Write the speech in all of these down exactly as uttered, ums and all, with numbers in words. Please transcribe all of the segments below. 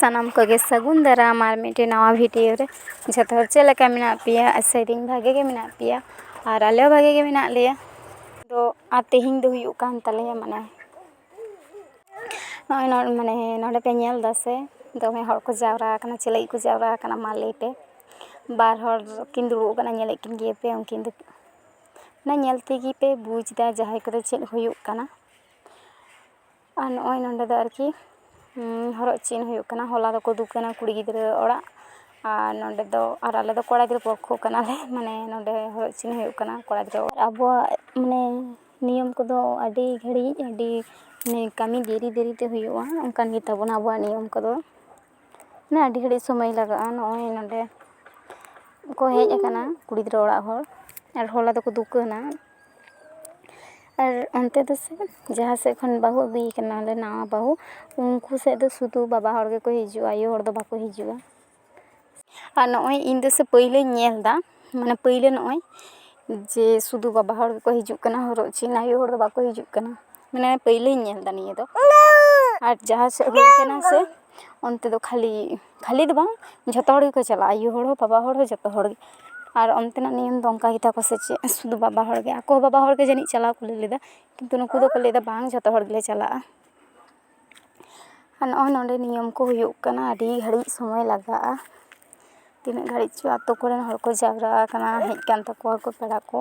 ᱥᱟᱱᱟᱢ ᱠᱚᱜᱮ ᱥᱟᱹᱜᱩᱱ ᱫᱟᱨᱟᱢ ᱟᱨ ᱢᱤᱫᱴᱮᱱ ᱱᱟᱣᱟ ᱵᱷᱤᱰᱤᱭᱳ ᱨᱮ᱾ ᱡᱚᱛᱚ ᱦᱚᱲ ᱪᱮᱫ ᱞᱮᱠᱟ ᱢᱮᱱᱟᱜ ᱯᱮᱭᱟ? ᱟᱥᱟᱭᱫᱟᱹᱧ ᱵᱷᱟᱜᱮ ᱜᱮ ᱢᱮᱱᱟᱜ ᱯᱮᱭᱟ ᱟᱨ ᱟᱞᱮ ᱦᱚᱸ ᱵᱷᱟᱜᱮ ᱜᱮ ᱢᱮᱱᱟᱜ ᱞᱮᱭᱟ᱾ ᱛᱚ ᱟᱨ ᱛᱮᱦᱮᱧ ᱫᱚ ᱦᱩᱭᱩᱜ ᱠᱟᱱ ᱛᱟᱞᱮᱭᱟ ᱢᱟᱱᱮ ᱱᱚᱜᱼᱚᱭ ᱱᱚ-, ᱢᱟᱱᱮ ᱱᱚᱰᱮ ᱯᱮ ᱧᱮᱞ ᱫᱟ ᱥᱮ, ᱫᱚᱢᱮ ᱦᱚᱲ ᱠᱚ ᱡᱟᱣᱨᱟ ᱟᱠᱟᱱᱟ᱾ ᱪᱮᱫ ᱞᱟᱹᱜᱤᱫ ᱠᱚ ᱡᱟᱣᱨᱟ ᱟᱠᱟᱱᱟ ᱢᱟ ᱞᱟᱹᱭ ᱯᱮ? ᱵᱟᱨ ᱦᱚᱲ ᱠᱤᱱ ᱫᱩᱲᱩᱵ ᱟᱠᱟᱱᱟ, ᱧᱮᱞᱮᱫ ᱠᱤᱱ ᱜᱮᱭᱟ ᱯᱮ ᱩᱱᱠᱤᱱ ᱫᱚ᱾ ᱚᱱᱟ ᱧᱮᱞ ᱛᱮᱜᱮ ᱯᱮ ᱵᱩᱡᱽ ᱫᱟ ᱡᱟᱦᱟᱸᱭ ᱠᱚᱫᱚ ᱪᱮᱫ ᱦᱩᱭᱩᱜ ᱠᱟᱱᱟ᱾ ᱟᱨ ᱱᱚᱜᱼᱚᱭ ᱱᱚᱰᱮ ᱫᱚ ᱟᱨᱠᱤ, ᱩᱸ, ᱦᱚᱨᱚᱜ ᱪᱤᱱ ᱦᱩᱭᱩᱜ ᱠᱟᱱᱟ᱾ ᱦᱚᱞᱟ ᱫᱚᱠᱚ ᱫᱩᱠᱟᱹᱱᱟ ᱠᱩᱲᱤ ᱜᱤᱫᱽᱨᱟᱹ ᱚᱲᱟᱜ, ᱟᱨ ᱱᱚᱰᱮ ᱫᱚ, ᱟᱨ ᱟᱞᱮ ᱫᱚ ᱠᱚᱲᱟ ᱜᱤᱫᱽᱨᱟᱹ ᱯᱚᱠᱠᱷᱚ ᱠᱟᱱᱟᱞᱮ, ᱢᱟᱱᱮ ᱱᱚᱰᱮ ᱦᱚᱨᱚᱜ ᱪᱤᱱ ᱦᱩᱭᱩᱜ ᱠᱟᱱᱟ ᱠᱚᱲᱟ ᱜᱤᱫᱽᱨᱟᱹ ᱚᱲᱟᱜ᱾ ᱟᱵᱚᱣᱟᱜ ᱢᱟᱱᱮ ᱱᱤᱭᱚᱢ ᱠᱚᱫᱚ ᱟᱹᱰᱤ ᱜᱷᱟᱹᱲᱤᱡ, ᱟᱹᱰᱤ ᱢᱟᱱᱮ ᱠᱟᱹᱢᱤ ᱫᱮᱨᱤ ᱫᱮᱨᱤ ᱛᱮ ᱦᱩᱭᱩᱜᱼᱟ, ᱚᱱᱠᱟᱱ ᱜᱮᱛᱟᱵᱚᱱᱟ ᱟᱵᱚᱣᱟᱜ ᱱᱤᱭᱚᱢ ᱠᱚᱫᱚ᱾ ᱢᱟᱱᱮ ᱟᱹᱰᱤ ᱜᱷᱟᱹᱲᱤᱡ ᱥᱚᱢᱚᱭ ᱞᱟᱜᱟᱜᱼᱟ᱾ ᱱᱚᱜᱼᱚᱭ ᱱᱚᱰᱮ ᱠᱚ ᱦᱮᱡ ᱟᱠᱟᱱᱟ ᱠᱩᱲᱤ ᱜᱤᱫᱽᱨᱟᱹ ᱚᱲᱟᱜ ᱦᱚᱲ, ᱟᱨ ᱦᱚᱞᱟ ᱫᱚᱠᱚ ᱫᱩᱠᱟᱹᱱᱟ᱾ ᱟᱨ ᱚᱱᱛᱮ ᱫᱚ ᱥᱮ ᱡᱟᱦᱟᱸ ᱥᱮᱫ ᱠᱷᱚᱱ ᱵᱟᱹᱦᱩ ᱟᱹᱜᱩᱭᱮ ᱠᱟᱱᱟ ᱞᱮ, ᱱᱟᱣᱟ ᱵᱟᱹᱦᱩ, ᱩᱱᱠᱩ ᱥᱮᱫ ᱫᱚ ᱥᱩᱫᱷᱩ ᱵᱟᱵᱟ ᱦᱚᱲ ᱜᱮᱠᱚ ᱦᱤᱡᱩᱜᱼᱟ, ᱟᱭᱳ ᱦᱚᱲ ᱫᱚ ᱵᱟᱠᱚ ᱦᱤᱡᱩᱜᱼᱟ᱾ ᱟᱨ ᱱᱚᱜᱼᱚᱭ ᱤᱧ ᱫᱚ ᱥᱮ ᱯᱟᱹᱭᱞᱟᱹᱧ ᱧᱮᱞ ᱮᱫᱟ, ᱢᱟᱱᱮ ᱯᱟᱹᱭᱞᱟᱹ ᱱᱚᱜᱼᱚᱭ ᱡᱮ ᱥᱩᱫᱷᱩ ᱵᱟᱵᱟ ᱦᱚᱲ ᱜᱮᱠᱚ ᱦᱤᱡᱩᱜ ᱠᱟᱱᱟ ᱦᱚᱨᱚᱜ ᱪᱤᱱ, ᱟᱭᱳ ᱦᱚᱲ ᱫᱚ ᱵᱟᱠᱚ ᱦᱤᱡᱩᱜ ᱠᱟᱱᱟ, ᱢᱟᱱᱮ ᱯᱟᱹᱭᱞᱟᱹᱧ ᱧᱮᱞ ᱮᱫᱟ ᱱᱤᱭᱟᱹ ᱫᱚ᱾ ᱟᱨ ᱡᱟᱦᱟᱸ ᱥᱮᱫ ᱦᱩᱭ ᱠᱟᱱᱟ ᱥᱮ ᱚᱱᱛᱮ ᱫᱚ ᱠᱷᱟᱹᱞᱤ, ᱠᱷᱟᱹᱞᱤ ᱫᱚ ᱵᱟᱝ, ᱡᱷᱚᱛᱚ ᱦᱚᱲ ᱜᱮᱠᱚ ᱪᱟᱞᱟᱜᱼᱟ, ᱟᱭᱳ ᱦᱚᱲ ᱦᱚᱸ ᱵᱟᱵᱟ ᱦᱚᱲ ᱦᱚᱸ ᱡᱷᱚᱛᱚ ᱦᱚᱲ ᱜᱮ᱾ ᱟᱨ ᱚᱱᱛᱮᱱᱟᱜ ᱱᱤᱭᱚᱢ ᱫᱚ ᱚᱱᱠᱟ ᱜᱮᱛᱟ ᱠᱚ ᱥᱮ ᱪᱮᱫ, ᱥᱩᱫᱷᱩ ᱵᱟᱵᱟ ᱦᱚᱲ ᱜᱮ, ᱟᱠᱚ ᱦᱚᱸ ᱵᱟᱵᱟ ᱦᱚᱲ ᱜᱮ ᱡᱟᱹᱱᱤᱡ ᱪᱟᱞᱟᱣ ᱠᱚ ᱞᱟᱹᱭ ᱞᱮᱫᱟ, ᱠᱤᱱᱛᱩ ᱱᱩᱠᱩ ᱫᱚᱠᱚ ᱞᱟᱹᱭᱫᱟ ᱵᱟᱝ, ᱡᱷᱚᱛᱚ ᱦᱚᱲ ᱜᱮᱞᱮ ᱪᱟᱞᱟᱜᱼᱟ᱾ ᱟᱨ ᱱᱚᱜᱼᱚᱭ ᱱᱚᱰᱮ ᱱᱤᱭᱚᱢ ᱠᱚ ᱦᱩᱭᱩᱜ ᱠᱟᱱᱟ, ᱟᱹᱰᱤ ᱜᱷᱟᱹᱲᱤᱡ ᱥᱚᱢᱚᱭ ᱞᱟᱜᱟᱜᱼᱟ᱾ ᱛᱤᱱᱟᱹᱜ ᱜᱷᱟᱹᱲᱤᱡ ᱪᱚ ᱟᱛᱳ ᱠᱚᱨᱮᱱ ᱦᱚᱲ ᱠᱚ ᱡᱟᱣᱨᱟ ᱟᱠᱟᱱᱟ, ᱦᱮᱡ ᱠᱟᱱ ᱛᱟᱠᱚᱣᱟ ᱠᱚ ᱯᱮᱲᱟ ᱠᱚ,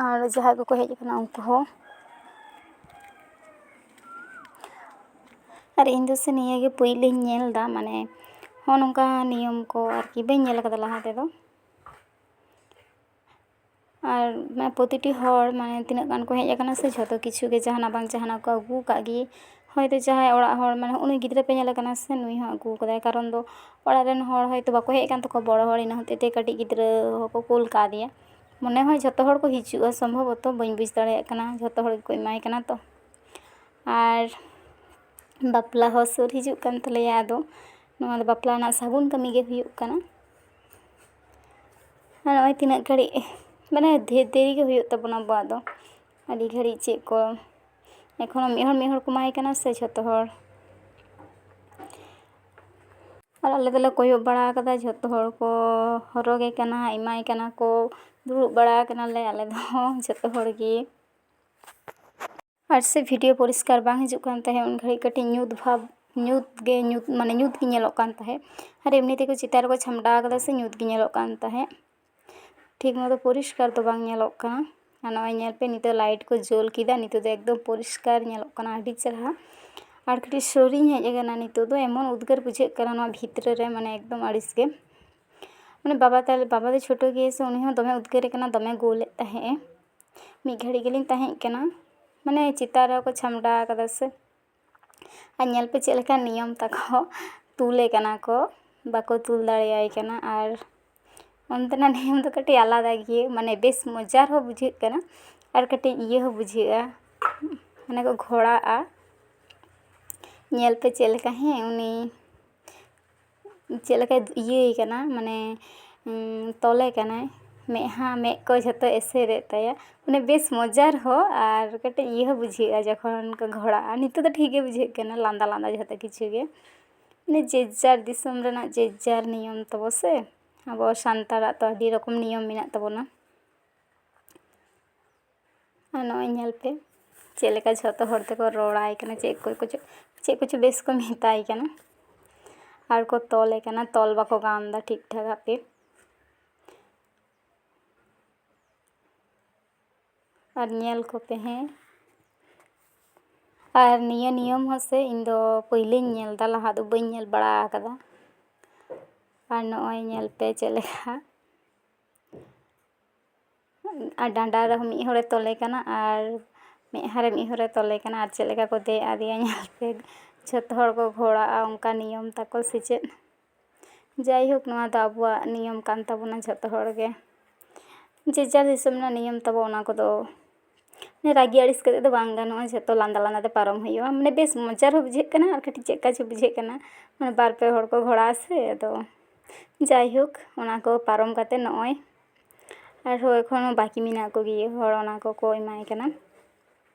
ᱟᱨ ᱡᱟᱦᱟᱸᱭ ᱠᱚᱠᱚ ᱦᱮᱡ ᱟᱠᱟᱱᱟ ᱩᱱᱠᱩ ᱦᱚᱸ᱾ ᱟᱨ ᱤᱧ ᱫᱚ ᱥᱮ ᱱᱤᱭᱟᱹ ᱜᱮ ᱯᱳᱭᱞᱳᱧ ᱧᱮᱞ ᱮᱫᱟ, ᱢᱟᱱᱮ ᱦᱚᱸᱜᱼᱚ ᱱᱚᱝᱠᱟ ᱱᱤᱭᱚᱢ ᱠᱚ ᱟᱨᱠᱤ ᱵᱟᱹᱧ ᱧᱮᱞ ᱟᱠᱟᱫᱟ ᱞᱟᱦᱟ ᱛᱮᱫᱚ᱾ ᱟᱨ ᱢᱟᱱᱮ ᱯᱨᱚᱛᱤᱴᱤ ᱦᱚᱲ ᱢᱟᱱᱮ ᱛᱤᱱᱟᱹᱜ ᱜᱟᱱ ᱠᱚ ᱦᱮᱡ ᱟᱠᱟᱱᱟ ᱥᱮ, ᱡᱷᱚᱛᱚ ᱠᱤᱪᱷᱩ ᱜᱮ ᱡᱟᱦᱟᱱᱟᱜ ᱵᱟᱝ ᱡᱟᱦᱟᱱᱟᱜ ᱠᱚ ᱟᱹᱜᱩ ᱟᱠᱟᱫ ᱜᱮ᱾ ᱦᱚᱭᱛᱳ ᱡᱟᱦᱟᱸᱭ ᱚᱲᱟᱜ ᱦᱚᱲ, ᱢᱟᱱᱮ ᱦᱚᱸᱜᱼᱚ ᱱᱩᱭ ᱜᱤᱫᱽᱨᱟᱹ ᱯᱮ ᱧᱮᱞᱮ ᱠᱟᱱᱟ ᱥᱮ, ᱱᱩᱭ ᱦᱚᱸ ᱟᱹᱜᱩ ᱟᱠᱟᱫᱟᱭ, ᱠᱟᱨᱚᱱ ᱫᱚ ᱚᱲᱟᱜ ᱨᱮᱱ ᱦᱚᱲ ᱦᱚᱭᱛᱳ ᱵᱟᱠᱚ ᱦᱮᱡ ᱟᱠᱟᱱ ᱛᱟᱠᱚᱣᱟ, ᱵᱚᱲᱚ ᱦᱚᱲ, ᱤᱱᱟᱹ ᱦᱚᱛᱮᱡ ᱛᱮ ᱠᱟᱹᱴᱤᱡ ᱜᱤᱫᱽᱨᱟᱹ ᱦᱚᱸᱠᱚ ᱠᱩᱞ ᱠᱟᱣᱫᱮᱭᱟ᱾ ᱢᱚᱱᱮ ᱦᱚᱭ ᱡᱷᱚᱛᱚ ᱦᱚᱲ ᱠᱚ ᱦᱤᱡᱩᱜᱼᱟ, ᱥᱚᱢᱵᱷᱚᱵᱚᱛᱚ ᱵᱟᱹᱧ ᱵᱩᱡᱽ ᱫᱟᱲᱮᱭᱟᱜ ᱠᱟᱱᱟ, ᱡᱷᱚᱛᱚ ᱦᱚᱲ ᱜᱮᱠᱚ ᱮᱢᱟᱭ ᱠᱟᱱᱟ ᱛᱚ᱾ ᱟᱨ ᱵᱟᱯᱞᱟ ᱦᱚᱸ ᱥᱩᱨ ᱦᱤᱡᱩᱜ ᱠᱟᱱ ᱛᱟᱞᱮᱭᱟ, ᱟᱫᱚ ᱱᱚᱣᱟ ᱫᱚ ᱵᱟᱯᱞᱟ ᱨᱮᱱᱟᱜ ᱥᱟᱹᱜᱩᱱ ᱠᱟᱹᱢᱤ ᱜᱮ ᱦᱩᱭᱩᱜ ᱠᱟᱱᱟ᱾ ᱟᱨ ᱱᱚᱜᱼᱚᱭ ᱛᱤᱱᱟᱹᱜ ᱜᱷᱟᱹᱲᱤᱡ, ᱢᱟᱱᱮ ᱰᱷᱮᱨ ᱫᱮᱨᱤ ᱜᱮ ᱦᱩᱭᱩᱜ ᱛᱟᱵᱚᱱᱟ ᱟᱵᱚᱣᱟᱜ ᱫᱚ, ᱟᱹᱰᱤ ᱜᱷᱟᱹᱲᱤᱡ ᱪᱮᱫ ᱠᱚ, ᱮᱠᱷᱚᱱᱳ ᱢᱤᱫ ᱦᱚᱲ ᱢᱤᱫ ᱦᱚᱲ ᱠᱚ ᱮᱢᱟᱭ ᱠᱟᱱᱟ ᱥᱮ ᱡᱷᱚᱛᱚ ᱦᱚᱲ᱾ ᱟᱨ ᱟᱞᱮ ᱫᱚᱞᱮ ᱠᱚᱭᱚᱜ ᱵᱟᱲᱟ ᱟᱠᱟᱫᱟ, ᱡᱷᱚᱛᱚ ᱦᱚᱲ ᱠᱚ ᱦᱚᱨᱚᱜᱮ ᱠᱟᱱᱟ, ᱮᱢᱟᱭ ᱠᱟᱱᱟ ᱠᱚ, ᱫᱩᱲᱩᱵ ᱵᱟᱲᱟ ᱟᱠᱟᱱᱟᱞᱮ ᱟᱞᱮ ᱫᱚ ᱡᱷᱚᱛᱚ ᱦᱚᱲ ᱜᱮ᱾ ᱟᱨ ᱥᱮ ᱵᱷᱤᱰᱤᱭᱳ ᱯᱚᱨᱤᱥᱠᱟᱨ ᱵᱟᱝ ᱦᱤᱡᱩᱜ ᱠᱟᱱ ᱛᱟᱦᱮᱸᱫ, ᱩᱱ ᱜᱷᱟᱹᱲᱤᱡ ᱠᱟᱹᱴᱤᱡ ᱧᱩᱛ ᱵᱷᱟᱵᱽ, ᱧᱩᱛ ᱜᱮ ᱧᱩᱛ, ᱢᱟᱱᱮ ᱧᱩᱛ ᱜᱮ ᱧᱮᱞᱚᱜ ᱠᱟᱱ ᱛᱟᱦᱮᱸᱫ᱾ ᱟᱨ ᱮᱢᱱᱤ ᱛᱮᱠᱚ ᱪᱮᱛᱟᱱ ᱨᱮᱠᱚ ᱪᱷᱟᱢᱰᱟ ᱟᱠᱟᱫᱟ ᱥᱮ, ᱧᱩᱛ ᱜᱮ ᱧᱮᱞᱚᱜ ᱠᱟᱱ ᱛᱟᱦᱮᱸᱫ, ᱴᱷᱤᱠ ᱢᱚᱛᱚ ᱯᱚᱨᱤᱥᱠᱟᱨ ᱫᱚ ᱵᱟᱝ ᱧᱮᱞᱚᱜ ᱠᱟᱱᱟ᱾ ᱟᱨ ᱱᱚᱜᱼᱚᱭ ᱧᱮᱞ ᱯᱮ, ᱱᱤᱛᱚᱜ ᱞᱟᱭᱤᱴ ᱠᱚ ᱡᱩᱞ ᱠᱮᱫᱟ, ᱱᱤᱛᱚᱜ ᱫᱚ ᱮᱠᱫᱚᱢ ᱯᱚᱨᱤᱥᱠᱟᱨ ᱧᱮᱞᱚᱜ ᱠᱟᱱᱟ, ᱟᱹᱰᱤ ᱪᱮᱨᱦᱟ᱾ ᱟᱨ ᱠᱟᱹᱴᱤᱡ ᱥᱩᱨᱤᱧ ᱦᱮᱡ ᱟᱠᱟᱱᱟ, ᱱᱤᱛᱚᱜ ᱫᱚ ᱮᱢᱚᱱ ᱩᱫᱽᱜᱟᱹᱨ ᱵᱩᱡᱷᱟᱹᱜ ᱠᱟᱱᱟ ᱱᱚᱣᱟ ᱵᱷᱤᱛᱨᱤ ᱨᱮ, ᱢᱟᱱᱮ ᱮᱠᱫᱚᱢ ᱟᱹᱲᱤᱥ ᱜᱮ᱾ ᱢᱟᱱᱮ ᱵᱟᱵᱟ ᱛᱟᱞᱮ, ᱵᱟᱵᱟ ᱫᱚ ᱪᱷᱳᱴᱳ ᱜᱮᱭᱟ ᱥᱮ, ᱩᱱᱤ ᱦᱚᱸ ᱫᱚᱢᱮ ᱩᱫᱽᱜᱟᱹᱨᱮ ᱠᱟᱱᱟ, ᱫᱚᱢᱮ ᱜᱳᱞᱮᱫ ᱛᱟᱦᱮᱸᱜ ᱮ᱾ ᱢᱤᱫ ᱜᱷᱟᱹᱲᱤᱡ ᱜᱮᱞᱤᱧ ᱛᱟᱦᱮᱸ ᱠᱟᱱᱟ, ᱢᱟᱱᱮ ᱪᱮᱛᱟᱱ ᱨᱮᱦᱚᱸ ᱠᱚ ᱪᱷᱟᱢᱰᱟ ᱟᱠᱟᱫᱟ ᱥᱮ᱾ ᱟᱨ ᱧᱮᱞ ᱯᱮ ᱪᱮᱫ ᱞᱮᱠᱟ ᱱᱤᱭᱚᱢ ᱛᱟᱠᱚ, ᱛᱩᱞᱮ ᱠᱟᱱᱟ ᱠᱚ, ᱵᱟᱠᱚ ᱛᱩᱞ ᱫᱟᱲᱮᱭᱟᱭ ᱠᱟᱱᱟ᱾ ᱟᱨ ᱚᱱᱛᱮᱱᱟᱜ ᱱᱤᱭᱚᱢ ᱫᱚ ᱠᱟᱹᱴᱤᱡ ᱟᱞᱟᱫᱟ ᱜᱮ, ᱢᱟᱱᱮ ᱵᱮᱥ ᱢᱚᱡᱟ ᱦᱚᱸ ᱵᱩᱡᱷᱟᱹᱜ ᱠᱟᱱᱟ ᱟᱨ ᱠᱟᱹᱴᱤᱡ ᱤᱭᱟᱹ ᱦᱚᱸ ᱵᱩᱡᱷᱟᱹᱜᱼᱟ, ᱢᱟᱱᱮ ᱠᱚ ᱜᱷᱚᱲᱟᱜᱼᱟ᱾ ᱧᱮᱞ ᱯᱮ ᱪᱮᱫ ᱞᱮᱠᱟ, ᱦᱮᱸ, ᱩᱱᱤ ᱪᱮᱫ ᱞᱮᱠᱟᱭ ᱤᱭᱟᱹᱭᱮ ᱠᱟᱱᱟ, ᱢᱟᱱᱮ, ᱩᱸ, ᱛᱚᱞᱮ ᱠᱟᱱᱟᱭ, ᱢᱮᱫᱦᱟ ᱢᱮᱫ ᱠᱚ ᱡᱷᱚᱛᱚ ᱮᱥᱮᱫᱮᱫ ᱛᱟᱭᱟ᱾ ᱢᱟᱱᱮ ᱵᱮᱥ ᱢᱚᱡᱟ ᱦᱚᱸ ᱟᱨ ᱠᱟᱹᱴᱤᱡ ᱤᱭᱟᱹ ᱦᱚᱸ ᱵᱩᱡᱷᱟᱹᱜᱼᱟ ᱡᱚᱠᱷᱚᱱ ᱠᱚ ᱜᱷᱚᱲᱟᱜᱼᱟ᱾ ᱱᱤᱛᱚᱜ ᱫᱚ ᱴᱷᱤᱠ ᱜᱮ ᱵᱩᱡᱷᱟᱹᱜ ᱠᱟᱱᱟ, ᱞᱟᱸᱫᱟ ᱞᱟᱸᱫᱟ ᱡᱷᱚᱛᱚ ᱠᱤᱪᱷᱩ ᱜᱮ᱾ ᱢᱟᱱᱮ ᱡᱮ ᱡᱟᱨ ᱫᱤᱥᱚᱢ ᱨᱮᱱᱟᱜ ᱡᱮ ᱡᱟᱨ ᱱᱤᱭᱚᱢ ᱛᱟᱵᱚ ᱥᱮ, ᱟᱵᱚ ᱥᱟᱱᱛᱟᱲᱟᱜ ᱛᱚ ᱟᱹᱰᱤ ᱨᱚᱠᱚᱢ ᱱᱤᱭᱚᱢ ᱢᱮᱱᱟᱜ ᱛᱟᱵᱚᱱᱟ᱾ ᱟᱨ ᱱᱚᱜᱼᱚᱭ ᱧᱮᱞ ᱯᱮ, ᱪᱮᱫ ᱞᱮᱠᱟ ᱡᱷᱚᱛᱚ ᱦᱚᱲ ᱛᱮᱠᱚ ᱨᱚᱲᱟᱭ ᱠᱟᱱᱟ, ᱪᱮᱫ ᱠᱚ ᱠᱚᱪᱚ, ᱪᱮᱫ ᱠᱚᱪᱚ ᱵᱮᱥ ᱠᱚ ᱢᱮᱛᱟᱭ ᱠᱟᱱᱟ᱾ ᱟᱨ ᱠᱚ ᱛᱚᱞᱮ ᱠᱟᱱᱟ, ᱛᱚᱞ ᱵᱟᱠᱚ ᱜᱟᱱ ᱮᱫᱟ ᱴᱷᱤᱠ ᱴᱷᱟᱠ ᱦᱟᱯᱮ᱾ ᱟᱨ ᱧᱮᱞ ᱠᱚᱯᱮ, ᱦᱮᱸ, ᱟᱨ ᱱᱤᱭᱟᱹ ᱱᱤᱭᱚᱢ ᱦᱚᱸ ᱥᱮ ᱤᱧ ᱫᱚ ᱯᱳᱭᱞᱳᱧ ᱧᱮᱞ ᱮᱫᱟ, ᱞᱟᱦᱟ ᱫᱚ ᱵᱟᱹᱧ ᱧᱮᱞ ᱵᱟᱲᱟ ᱟᱠᱟᱫᱟ᱾ ᱟᱨ ᱱᱚᱜᱼᱚᱭ ᱧᱮᱞ ᱯᱮ ᱪᱮᱫ ᱞᱮᱠᱟ ᱟᱨ ᱰᱟᱸᱰᱟ ᱨᱮᱦᱚᱸ ᱢᱤᱫ ᱦᱚᱲᱮ ᱛᱚᱞᱮ ᱠᱟᱱᱟ ᱟᱨ ᱢᱮᱫᱦᱟ ᱨᱮ ᱢᱤᱫ ᱦᱚᱲᱮ ᱛᱚᱞᱮ ᱠᱟᱱᱟ᱾ ᱟᱨ ᱪᱮᱫ ᱞᱮᱠᱟ ᱠᱚ ᱫᱮᱡ ᱟᱫᱮᱭᱟ ᱧᱮᱞ ᱯᱮ, ᱡᱷᱚᱛᱚ ᱦᱚᱲ ᱠᱚ ᱜᱷᱚᱲᱟᱜᱼᱟ, ᱚᱱᱠᱟ ᱱᱤᱭᱚᱢ ᱛᱟᱠᱚ ᱥᱮ ᱪᱮᱫ? ᱡᱟᱭᱦᱳᱠ, ᱱᱚᱣᱟ ᱫᱚ ᱟᱵᱚᱣᱟᱜ ᱱᱤᱭᱚᱢ ᱠᱟᱱ ᱛᱟᱵᱚᱱᱟ ᱡᱷᱚᱛᱚ ᱦᱚᱲ ᱜᱮ᱾ ᱡᱮ ᱡᱟᱨ ᱫᱤᱥᱚᱢ ᱨᱮᱱᱟᱜ ᱱᱤᱭᱚᱢ ᱛᱟᱵᱚ, ᱚᱱᱟ ᱠᱚᱫᱚ ᱢᱟᱱᱮ ᱨᱟᱹᱜᱤ ᱟᱹᱲᱤᱥ ᱠᱟᱛᱮ ᱫᱚ ᱵᱟᱝ ᱜᱟᱱᱚᱜᱼᱟ, ᱡᱷᱚᱛᱚ ᱞᱟᱸᱫᱟ ᱞᱟᱸᱫᱟ ᱛᱮ ᱯᱟᱨᱚᱢ ᱦᱩᱭᱩᱜᱼᱟ᱾ ᱢᱟᱱᱮ ᱵᱮᱥ ᱢᱚᱡᱟ ᱦᱚᱸ ᱵᱩᱡᱷᱟᱹᱜ ᱠᱟᱱᱟ ᱟᱨ ᱠᱟᱹᱴᱤᱡ ᱪᱮᱫᱠᱟ ᱪᱚ ᱵᱩᱡᱷᱟᱹᱜ ᱠᱟᱱᱟ, ᱢᱟᱱᱮ ᱵᱟᱨ ᱯᱮ ᱦᱚᱲ ᱠᱚ ᱜᱷᱚᱲᱟ ᱟᱥᱮ᱾ ᱟᱫᱚ ᱡᱟᱭᱦᱳᱠ, ᱚᱱᱟ ᱠᱚ ᱯᱟᱨᱚᱢ ᱠᱟᱛᱮ ᱱᱚᱜᱼᱚᱭ ᱟᱨᱦᱚᱸ ᱮᱠᱷᱚᱱᱳ ᱵᱟᱹᱠᱤ ᱢᱮᱱᱟᱜ ᱠᱚᱜᱮᱭᱟ ᱦᱚᱲ, ᱚᱱᱟ ᱠᱚᱠᱚ ᱮᱢᱟᱭ ᱠᱟᱱᱟ᱾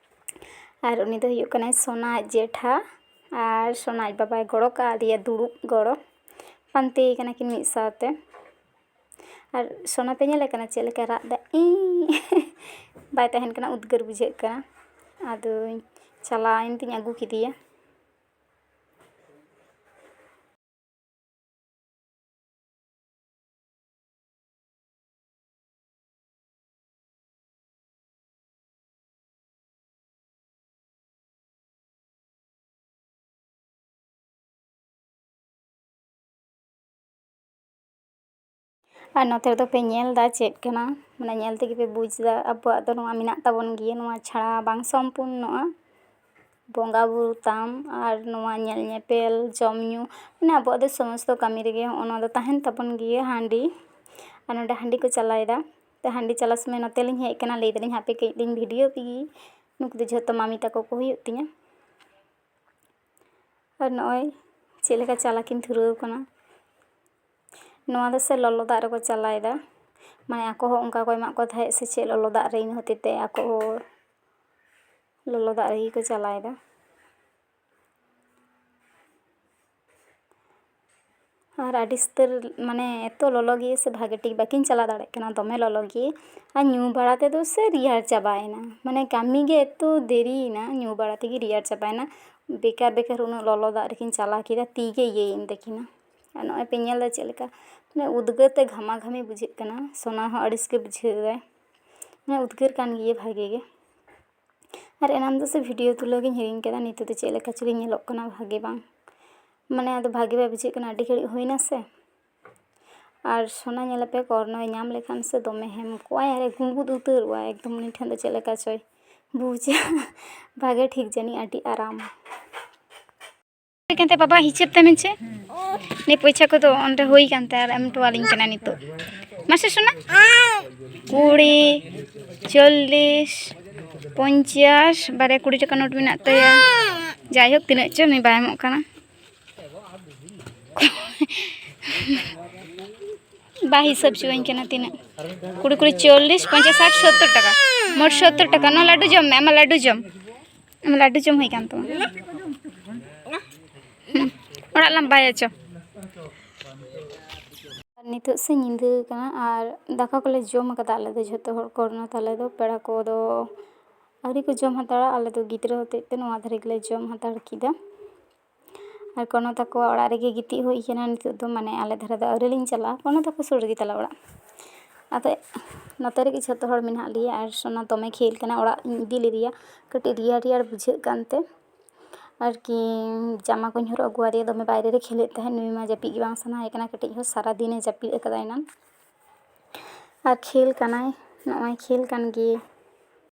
ᱟᱨ ᱩᱱᱤ ᱫᱚ ᱦᱩᱭᱩᱜ ᱠᱟᱱᱟᱭ ᱥᱳᱱᱟ ᱟᱡ ᱡᱮᱴᱷᱟ, ᱟᱨ ᱥᱳᱱᱟ ᱟᱡ ᱵᱟᱵᱟᱭ ᱜᱚᱲᱚ ᱠᱟᱣᱫᱮᱭᱟ ᱫᱩᱲᱩᱵ ᱜᱚᱲᱚ᱾ ᱯᱟᱱᱛᱮ ᱠᱟᱱᱟ ᱠᱤᱱ ᱢᱤᱫ ᱥᱟᱶᱛᱮ᱾ ᱟᱨ ᱥᱳᱱᱟ ᱯᱮ ᱧᱮᱞᱮ ᱠᱟᱱᱟ ᱪᱮᱫ ᱞᱮᱠᱟᱭ ᱨᱟᱜ ᱮᱫᱟ? ᱤᱸ᱾ ᱵᱟᱭ ᱛᱟᱦᱮᱱ ᱠᱟᱱᱟ, ᱩᱫᱽᱜᱟᱹᱨ ᱵᱩᱡᱷᱟᱹᱜ ᱠᱟᱱᱟ᱾ ᱟᱫᱚᱧ ᱪᱟᱞᱟᱣᱮᱱ ᱛᱤᱧ ᱟᱹᱜᱩ ᱠᱮᱫᱮᱭᱟ᱾ ᱟᱨ ᱱᱚᱛᱮ ᱨᱮᱫᱚ ᱯᱮ ᱧᱮᱞ ᱮᱫᱟ ᱪᱮᱫ ᱠᱟᱱᱟ, ᱢᱟᱱᱮ ᱧᱮᱞ ᱛᱮᱜᱮ ᱯᱮ ᱵᱩᱡᱽ ᱮᱫᱟ, ᱟᱵᱚᱣᱟᱜ ᱫᱚ ᱱᱚᱣᱟ ᱢᱮᱱᱟᱜ ᱛᱟᱵᱚᱱ ᱜᱮᱭᱟ, ᱱᱚᱣᱟ ᱪᱷᱟᱲᱟ ᱵᱟᱝ ᱥᱚᱢᱯᱩᱨᱱᱚᱜᱼᱟ᱾ ᱵᱚᱸᱜᱟ ᱵᱩᱨᱩ ᱛᱟᱢ ᱟᱨ ᱱᱚᱣᱟ ᱧᱮᱞ ᱧᱮᱯᱮᱞ, ᱡᱚᱢ ᱧᱩ, ᱢᱟᱱᱮ ᱟᱵᱚᱣᱟᱜ ᱫᱚ ᱥᱚᱢᱚᱥᱛᱚ ᱠᱟᱹᱢᱤ ᱨᱮᱜᱮ ᱦᱚᱸᱜᱼᱚ ᱱᱚᱣᱟ ᱫᱚ ᱛᱟᱦᱮᱱ ᱛᱟᱵᱚᱱ ᱜᱮᱭᱟ ᱦᱟᱺᱰᱤ᱾ ᱟᱨ ᱱᱚᱰᱮ ᱦᱟᱺᱰᱤ ᱠᱚ ᱪᱟᱞᱟᱣᱮᱫᱟ᱾ ᱛᱚ ᱦᱟᱺᱰᱤ ᱪᱟᱞᱟᱣ ᱥᱚᱢᱚᱭ ᱱᱚᱛᱮ ᱞᱤᱧ ᱦᱮᱡ ᱟᱠᱟᱱᱟ, ᱞᱟᱹᱭ ᱫᱟᱞᱤᱧ ᱦᱟᱯᱮ ᱠᱟᱹᱡ ᱞᱤᱧ ᱵᱷᱤᱰᱤᱭᱳ ᱯᱮᱜᱮ, ᱱᱩᱠᱩ ᱫᱚ ᱡᱷᱚᱛᱚ ᱢᱟᱢᱤ ᱛᱟᱠᱚ ᱠᱚ ᱦᱩᱭᱩᱜ ᱛᱤᱧᱟᱹ᱾ ᱟᱨ ᱱᱚᱜᱼᱚᱭ ᱪᱮᱫ ᱞᱮᱠᱟ ᱪᱟᱞᱟ ᱠᱤᱱ ᱫᱷᱩᱨᱟᱹᱣ ᱠᱟᱱᱟ᱾ ᱱᱚᱣᱟ ᱫᱚ ᱥᱮ ᱞᱚᱞᱚ ᱫᱟᱜ ᱨᱮᱠᱚ ᱪᱟᱞᱟᱭᱮᱫᱟ, ᱢᱟᱱᱮ ᱟᱠᱚ ᱦᱚᱸ ᱚᱱᱠᱟ ᱠᱚ ᱮᱢᱟᱜ ᱠᱚ ᱛᱟᱦᱮᱸᱫ ᱥᱮ ᱪᱮᱫ ᱞᱚᱞᱚ ᱫᱟᱜ ᱨᱮ, ᱤᱱᱟᱹ ᱦᱚᱛᱮᱡ ᱛᱮ ᱟᱠᱚ ᱦᱚᱸ ᱞᱚᱞᱚ ᱫᱟᱜ ᱨᱮᱜᱮ ᱠᱚ ᱪᱟᱞᱟᱭᱮᱫᱟ᱾ ᱟᱨ ᱟᱹᱰᱤ ᱩᱥᱛᱟᱹᱨ, ᱢᱟᱱᱮ ᱮᱛᱚ ᱞᱚᱞᱚ ᱜᱮ ᱥᱮ ᱵᱷᱟᱜᱮ ᱴᱷᱤᱠ ᱵᱟᱹᱠᱤᱱ ᱪᱟᱞᱟᱣ ᱫᱟᱲᱮᱭᱟᱜ ᱠᱟᱱᱟ, ᱫᱚᱢᱮ ᱞᱚᱞᱚ ᱜᱮ᱾ ᱟᱨ ᱧᱩ ᱵᱟᱲᱟ ᱛᱮᱫᱚ ᱥᱮ ᱨᱮᱭᱟᱲ ᱪᱟᱵᱟᱭᱮᱱᱟ, ᱢᱟᱱᱮ ᱠᱟᱹᱢᱤ ᱜᱮ ᱮᱛᱚ ᱫᱮᱨᱤᱭᱮᱱᱟ, ᱧᱩ ᱵᱟᱲᱟ ᱛᱮᱜᱮ ᱨᱮᱭᱟᱲ ᱪᱟᱵᱟᱭᱮᱱᱟ᱾ ᱵᱮᱠᱟᱨ ᱵᱮᱠᱟᱨ ᱩᱱᱟᱹᱜ ᱞᱚᱞᱚ ᱫᱟᱜ ᱨᱮᱠᱤᱱ ᱪᱟᱞᱟᱣ ᱠᱮᱫᱟ, ᱛᱤ ᱜᱮ ᱤᱭᱟᱹᱭᱮᱱ ᱛᱟᱹᱠᱤᱱᱟ᱾ ᱟᱨ ᱱᱚᱜᱼᱚᱭ ᱯᱮ ᱧᱮᱞ ᱮᱫᱟ ᱪᱮᱫ ᱞᱮᱠᱟ, ᱢᱟᱱᱮ ᱩᱫᱽᱜᱟᱹᱨ ᱛᱮ ᱜᱷᱟᱢᱟ ᱜᱷᱟᱹᱢᱤ ᱵᱩᱡᱷᱟᱹᱜ ᱠᱟᱱᱟ᱾ ᱥᱳᱱᱟ ᱦᱚᱸ ᱟᱹᱲᱤᱥ ᱜᱮ ᱵᱩᱡᱷᱟᱹᱣ ᱮᱫᱟᱭ, ᱢᱟᱱᱮ ᱩᱫᱽᱜᱟᱹᱨ ᱠᱟᱱ ᱜᱮᱭᱟ ᱵᱷᱟᱜᱮ ᱜᱮ᱾ ᱟᱨ ᱮᱱᱟᱱ ᱫᱚ ᱥᱮ ᱵᱷᱤᱰᱤᱭᱳ ᱛᱩᱞᱟᱹᱣ ᱜᱤᱧ ᱦᱤᱲᱤᱧ ᱠᱮᱫᱟ, ᱱᱤᱛᱚᱜ ᱫᱚ ᱪᱮᱫ ᱞᱮᱠᱟ ᱪᱚᱞᱤᱧ ᱧᱮᱞᱚᱜ ᱠᱟᱱᱟ, ᱵᱷᱟᱜᱮ ᱵᱟᱝ, ᱢᱟᱱᱮ ᱟᱫᱚ ᱵᱷᱟᱜᱮ ᱵᱟᱭ ᱵᱩᱡᱷᱟᱹᱜ ᱠᱟᱱᱟ, ᱟᱹᱰᱤ ᱜᱷᱟᱹᱲᱤᱡ ᱦᱩᱭᱱᱟ ᱥᱮ᱾ ᱟᱨ ᱥᱳᱱᱟ ᱧᱮᱞᱮᱯᱮ, ᱠᱚᱨᱱᱚᱭ ᱧᱟᱢ ᱞᱮᱠᱷᱟᱱ ᱥᱮ ᱫᱚᱢᱮ ᱦᱮᱢ ᱠᱚᱜᱼᱟᱭ, ᱟᱨᱮ ᱜᱩᱸᱜᱩᱫ ᱩᱛᱟᱹᱨᱚᱜᱼᱟᱭ ᱮᱠᱫᱚᱢ, ᱩᱱᱤ ᱴᱷᱮᱱ ᱫᱚ ᱪᱮᱫ ᱞᱮᱠᱟ ᱪᱚᱭ ᱵᱩᱡᱟ᱾ ᱵᱷᱟᱜᱮ ᱴᱷᱤᱠ ᱡᱟᱹᱱᱤᱡ ᱟᱹᱰᱤ ᱟᱨᱟᱢ᱾ ᱠᱟᱱ ᱛᱮ ᱵᱟᱵᱟ ᱦᱤᱥᱟᱹᱵ ᱛᱟᱢ ᱥᱮ? ᱱᱤ ᱯᱚᱭᱥᱟ ᱠᱚᱫᱚ ᱚᱸᱰᱮ ᱦᱩᱭ ᱠᱟᱱ ᱛᱟᱭᱟ ᱟᱨ ᱮᱢ ᱦᱚᱴᱚᱣᱟᱞᱤᱧ ᱠᱟᱱᱟ ᱱᱤᱛᱚᱜ᱾ ᱢᱟᱥᱮ ᱥᱳᱱᱟ, ᱠᱩᱲᱤ, ᱪᱚᱞᱞᱤᱥ, ᱯᱚᱧᱪᱟᱥ, ᱵᱟᱨᱭᱟ ᱠᱩᱲᱤ ᱴᱟᱠᱟ ᱱᱳᱴ ᱢᱮᱱᱟᱜ ᱛᱟᱭᱟ᱾ ᱡᱟᱭᱦᱳᱠ, ᱛᱤᱱᱟᱹᱜ ᱪᱚ ᱱᱩᱭ ᱵᱟᱭ ᱮᱢᱚᱜ ᱠᱟᱱᱟ᱾ ᱵᱟᱭ ᱦᱤᱥᱟᱹᱵ ᱦᱚᱪᱚᱣᱟᱹᱧ ᱠᱟᱱᱟ ᱛᱤᱱᱟᱹᱜ᱾ ᱠᱩᱲᱤ ᱠᱩᱲᱤ ᱪᱚᱞᱞᱤᱥ, ᱯᱚᱧᱪᱟᱥ, ᱥᱟᱴ, ᱥᱳᱛᱛᱳᱨ ᱴᱟᱠᱟ᱾ ᱢᱳᱴ ᱥᱳᱛᱛᱳᱨ ᱴᱟᱠᱟ᱾ ᱱᱚᱣᱟ ᱞᱟᱹᱰᱩ ᱡᱚᱢ ᱢᱮ, ᱟᱢᱟᱜ ᱞᱟᱹᱰᱩ ᱡᱚᱢ᱾ ᱟᱢᱟᱜ ᱞᱟᱹᱰᱩ ᱡᱚᱢ ᱦᱩᱭ ᱠᱟᱱ ᱛᱟᱢᱟ᱾ ᱦᱩᱸ, ᱚᱲᱟᱜ ᱞᱟᱝ ᱵᱟᱭᱟ ᱪᱚ᱾ ᱱᱤᱛᱚᱜ ᱥᱮ ᱧᱤᱫᱟᱹ ᱠᱟᱱᱟ ᱟᱨ ᱫᱟᱠᱟ ᱠᱚᱞᱮ ᱡᱚᱢ ᱟᱠᱟᱫᱟ ᱟᱞᱮ ᱫᱚ ᱡᱷᱚᱛᱚ ᱦᱚᱲ᱾ ᱠᱳᱨᱳᱱᱟ ᱛᱟᱞᱮ ᱫᱚ ᱯᱮᱲᱟ ᱠᱚᱫᱚ ᱟᱹᱣᱨᱤ ᱠᱚ ᱡᱚᱢ ᱦᱟᱛᱟᱲᱟ, ᱟᱞᱮ ᱫᱚ ᱜᱤᱫᱽᱨᱟᱹ ᱦᱚᱛᱮᱡ ᱛᱮ ᱱᱚᱣᱟ ᱫᱷᱟᱨᱮ ᱜᱮᱞᱮ ᱡᱚᱢ ᱦᱟᱛᱟᱲ ᱠᱮᱫᱟ᱾ ᱟᱨ ᱠᱳᱨᱳᱱᱟ ᱛᱟᱠᱚᱣᱟᱜ ᱚᱲᱟᱜ ᱨᱮᱜᱮ ᱜᱤᱛᱤᱡ ᱦᱩᱭ ᱠᱟᱱᱟ ᱱᱤᱛᱚᱜ ᱫᱚ, ᱢᱟᱱᱮ ᱟᱞᱮ ᱫᱷᱟᱨᱮ ᱫᱚ ᱟᱹᱣᱨᱤ ᱞᱤᱧ ᱪᱟᱞᱟᱜᱼᱟ, ᱠᱳᱨᱳᱱᱟ ᱛᱟᱠᱚ ᱥᱩᱨ ᱨᱮᱜᱮ ᱛᱟᱞᱮ ᱚᱲᱟᱜ᱾ ᱟᱫᱚ ᱱᱚᱛᱮ ᱨᱮᱜᱮ ᱡᱷᱚᱛᱚ ᱦᱚᱲ ᱢᱮᱱᱟᱜ ᱞᱮᱭᱟ ᱟᱨ ᱥᱳᱱᱟ ᱫᱚᱢᱮ ᱠᱷᱮᱞ ᱠᱟᱱᱟ, ᱚᱲᱟᱜ ᱤᱧ ᱤᱫᱤ ᱞᱮᱫᱮᱭᱟ, ᱠᱟᱹᱴᱤᱡ ᱨᱮᱭᱟᱲ ᱨᱮᱭᱟᱲ ᱵᱩᱡᱷᱟᱹᱜ ᱠᱟᱱᱛᱮ ᱟᱨᱠᱤ ᱡᱟᱢᱟ ᱠᱚᱧ ᱦᱚᱨᱚᱜ ᱟᱹᱜᱩᱣᱟᱫᱮᱭᱟ᱾ ᱫᱚᱢᱮ ᱵᱟᱭᱨᱮ ᱨᱮ ᱠᱷᱮᱞᱮᱫ ᱛᱟᱦᱮᱸᱫ, ᱱᱩᱭ ᱢᱟ ᱡᱟᱹᱯᱤᱫ ᱜᱮ ᱵᱟᱝ ᱥᱟᱱᱟᱭᱮ ᱠᱟᱱᱟ, ᱠᱟᱹᱴᱤᱡ ᱦᱚᱸ ᱥᱟᱨᱟᱫᱤᱱᱮ ᱡᱟᱹᱯᱤᱫ ᱟᱠᱟᱫᱟ ᱮᱱᱟᱝ᱾ ᱟᱨ ᱠᱷᱮᱞ ᱠᱟᱱᱟᱭ, ᱱᱚᱜᱼᱚᱭ ᱠᱷᱮᱞ ᱠᱟᱱ ᱜᱮ,